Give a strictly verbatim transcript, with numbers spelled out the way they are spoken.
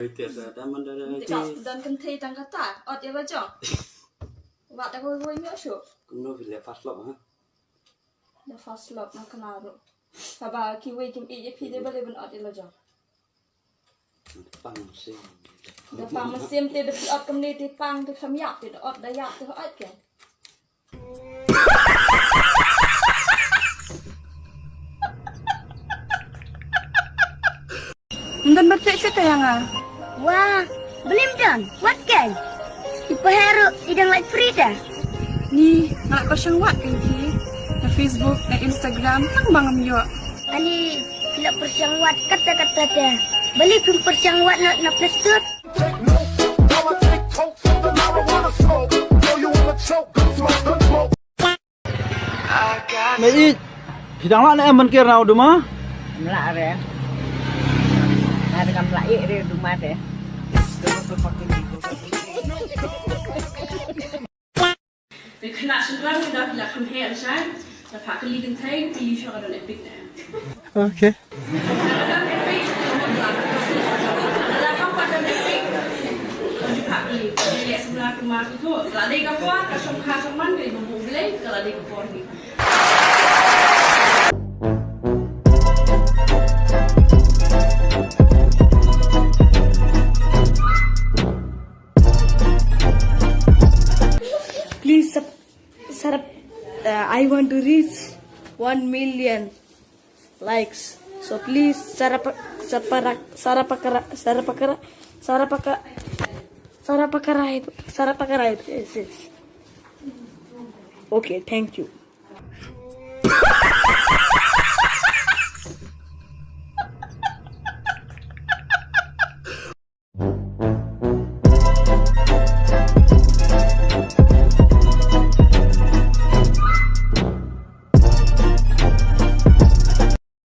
Te da man da te. Jop, don kynthei tang kata, ot ïa la jong. Wat da kawei kawei ñiew shuh. Kumno phi leh first love, ha? Da first love na kynmaw ruh. Haba kiwei kim ïeit ïa phi te balei ban ot ïa la jong. Pang mynsiem. Da pang mynsiem te da phi ot kumne te pang te kham ïap te da ot da ïap te hooid ke. Ym don ba treh shuh te ïa nga. Wah, balei ym don, wat kein. I Pahero i dang lait free te. Ni, nga la pyrshang wad kein phi. Na Facebook, na Instagram, tang ba ngam ïoh. Ani, phi la pyrshang wad katta katta te. Balei phim pyrshang wad na, na Play Store? Me ïeit, phi dang lah ne em ban ker na u duma? Ym lah re. Nga dang ym lah ïeit re u duma te. Te khynnah shynrang, ynda phi la kham heh lashai, da phah kylli kynthei, kylli shuwa ka don epic ne. Okay. Please sub-, sub-, uh, I want to reach one million likes. So please, sarapa-, sapara-, sarapakara-, sarapakara-, sarapaka-, sarapakarai-, sarapakarai-, yes, yes. Okay, thank you.